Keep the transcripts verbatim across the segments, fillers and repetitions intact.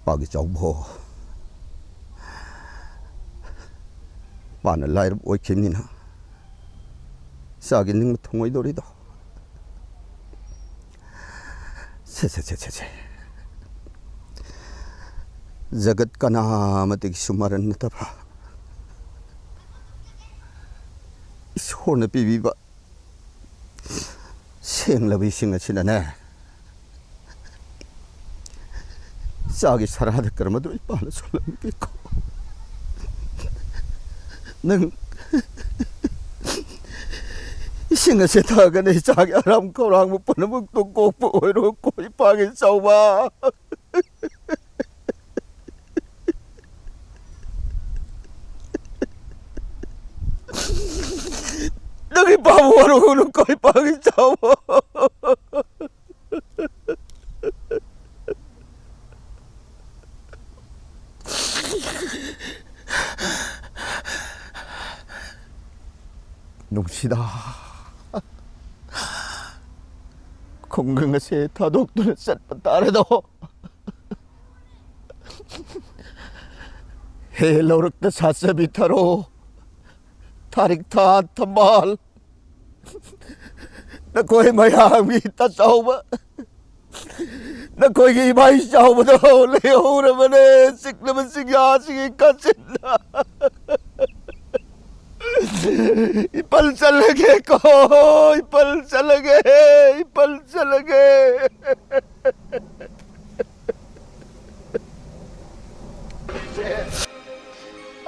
ꯄꯥꯒꯤ ꯆꯥꯎꯕꯣ꯫ ꯃꯥꯅ ꯂꯥꯏꯔꯕ ꯑꯣꯏꯈꯤꯕꯅꯤꯅ ꯏꯆꯥꯒꯤ ꯅꯤꯡꯕ ꯊꯨꯡꯉꯣꯏꯗꯧꯔꯤꯗꯣ꯫ ꯁꯦ, ꯁꯦ, ꯁꯦ, ꯁꯦ, ꯁꯦ꯫ ꯖꯒꯠ ꯀꯅꯥ ꯑꯃꯠꯇꯒꯤꯁꯨ ꯃꯔꯟ ꯅꯠꯇꯕ ꯏꯁꯣꯔꯅ ꯄꯤꯕꯤꯕ ꯁꯦꯡꯂꯕ ꯏꯁꯤꯡ ꯑꯁꯤꯅꯅꯦ, ꯏꯆꯥꯒꯤ ꯁꯔꯥꯗ ꯀꯔꯝꯕꯗꯣ ꯏꯄꯥꯅ ꯁꯣꯜꯂꯝꯒꯦꯀꯣ? ꯅꯪ ꯏꯁꯤꯡ ꯑꯁꯤ ꯊꯛꯑꯒꯅ ꯏꯆꯥꯒꯤ ꯑꯔꯥꯝ ꯈꯧꯔꯥꯡꯕ ꯄꯨꯝꯅꯃꯛꯇꯣ ꯀꯣꯛꯄ ꯑꯣꯏꯔꯣꯀꯣ, ꯏꯄꯥꯒꯤ ꯆꯥꯎꯕ꯫ ꯅꯪꯒꯤ ꯄꯥꯕ ꯋꯥꯔꯧꯒꯅꯨ ꯀꯣ, ꯏꯄꯥꯒꯤ ꯆꯥꯎꯕ꯫ ꯅꯨꯡꯁꯤꯗ꯫ ꯈꯨꯡꯒꯪ ꯑꯁꯦ ꯊꯥꯗꯣꯛꯇꯨꯅ ꯆꯠꯄ ꯇꯥꯔꯦꯗꯣ꯫ ꯍꯦ ꯂꯧꯔꯛꯇ ꯁꯥꯠꯆꯕꯤ ꯊꯔꯣ, ꯊꯥꯔꯤꯛꯊꯥ ꯊꯝꯕꯥꯜ, ꯅꯈꯣꯏ ꯃꯌꯥꯝꯒꯤ ꯏꯇꯥ ꯆꯥꯎꯕ, ꯅꯈꯣꯏꯒꯤ ꯏꯃꯥ ꯏꯆꯥꯎꯕꯗꯣ ꯂꯩꯍꯧꯔꯕꯅꯦ, ꯆꯤꯛꯂꯕ ꯆꯤꯡꯌꯥꯁꯤꯒꯤ ꯀꯥꯆꯤꯟꯗ꯫ ꯏꯄꯜ ꯆꯠꯂꯒꯦꯀꯣ, ꯏꯄꯜ ꯆꯠꯂꯒꯦ, ꯏꯄꯜ ꯆꯠꯂꯒꯦ꯫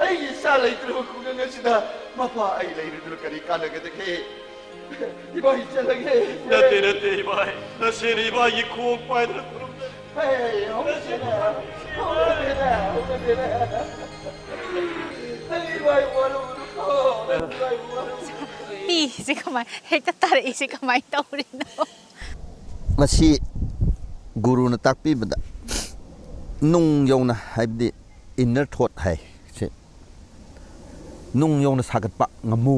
ꯑꯩꯒꯤ ꯏꯆꯥ ꯂꯩꯇ꯭ꯔꯕ ꯈꯨꯡꯒꯪ ꯑꯁꯤꯗ ꯃꯄꯥ ꯑꯩ ꯂꯩꯔꯗꯨꯅ ꯀꯔꯤ ꯀꯥꯟꯅꯒꯗꯒꯦ? ꯏꯕꯥꯏ ꯆꯠꯂꯒꯦ꯫ ꯅꯠꯇꯦ, ꯅꯠꯇꯦ, ꯏꯕꯥꯏ꯫ ꯅꯁꯦꯅ ꯏꯕꯥꯏꯒꯤ ꯈꯣꯡ ꯄꯥꯏꯗꯨꯅ ꯈꯨꯔꯨꯝꯖꯔꯤ꯫ ꯍꯦ, ꯍꯧꯖꯤꯛꯁꯤꯅꯦ꯫ ꯍꯧꯖꯤꯛꯁꯤꯅꯦ꯫ ꯍꯧꯖꯤꯛꯁꯤꯅꯦ꯫ ꯅꯪ ꯏꯕꯥꯏ ꯋꯥꯔꯧꯒꯅꯨꯀꯣ꯫ ꯅꯪ ꯏꯕꯥꯏ ꯋꯥꯔꯧꯒꯅꯨ꯫ ꯄꯤꯁꯦ ꯀꯃꯥꯏ-, ꯍꯦꯛꯇ ꯇꯥꯔꯛꯏꯁꯦ ꯀꯃꯥꯏꯅ ꯇꯧꯔꯤꯅꯣ? ꯃꯁꯤ ꯒꯨꯔꯨꯅ ꯇꯥꯛꯄꯤꯕꯗ ꯅꯨꯡ ꯌꯧꯅ, ꯍꯥꯏꯕꯗꯤ inner thought ꯍꯥꯏ, ꯁꯤ ꯅꯨꯡ ꯌꯧꯅ ꯁꯥꯒꯠꯄ ꯉꯝꯃꯨ꯫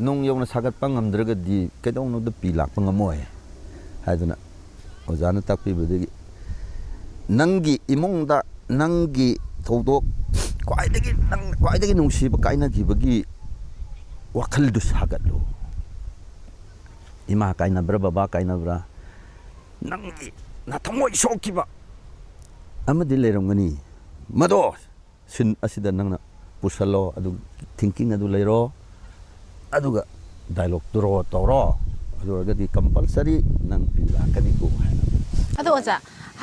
ꯅꯨꯡ ꯌꯧꯅ ꯁꯥꯒꯠꯄ ꯉꯝꯗ꯭ꯔꯒꯗꯤ ꯀꯩꯗꯧꯅꯨꯡꯗ ꯄꯤ ꯂꯥꯛꯄ ꯉꯝꯃꯣꯏ ꯍꯥꯏꯗꯅ ꯑꯣꯖꯥꯅ ꯇꯥꯛꯄꯤꯕꯗꯒꯤ ꯅꯪꯒꯤ ꯏꯃꯨꯡꯗ ꯅꯪꯒꯤ ꯊꯧꯗꯣꯛ, ꯈ꯭ꯋꯥꯏꯗꯒꯤ, ꯅꯪ ꯈ꯭ꯋꯥꯏꯗꯒꯤ ꯅꯨꯡꯁꯤꯕ ꯀꯥꯏꯅꯈꯤꯕꯒꯤ ꯋꯥꯈꯜꯗꯨ ꯁꯥꯒꯠꯂꯨ꯫ ꯏꯃꯥ ꯀꯥꯏꯅꯕ꯭ꯔꯥ, ꯕꯕꯥ ꯀꯥꯏꯅꯕ꯭ꯔꯥ, ꯅꯪꯒꯤ ꯅꯊꯃꯣꯏ ꯁꯣꯛꯈꯤꯕ ꯑꯃꯗꯤ ꯂꯩꯔꯝꯒꯅꯤ꯫ ꯃꯗꯣ ꯁꯤꯟ ꯑꯁꯤꯗ ꯅꯪꯅ ꯄꯨꯁꯜꯂꯣ, ꯑꯗꯨ thinking ꯑꯗꯨ ꯂꯩꯔꯣ, ꯑꯗꯨꯒ dialogue draw ꯇꯧꯔꯣ꯫ ꯑꯗꯨ ꯑꯣꯏꯔꯒꯗꯤ compulsory ꯅꯪ ꯄꯤ ꯂꯥꯛꯀꯅꯤꯀꯣ ꯍꯥꯏꯅ꯫ ꯑꯗꯣ ꯑꯣꯖꯥ,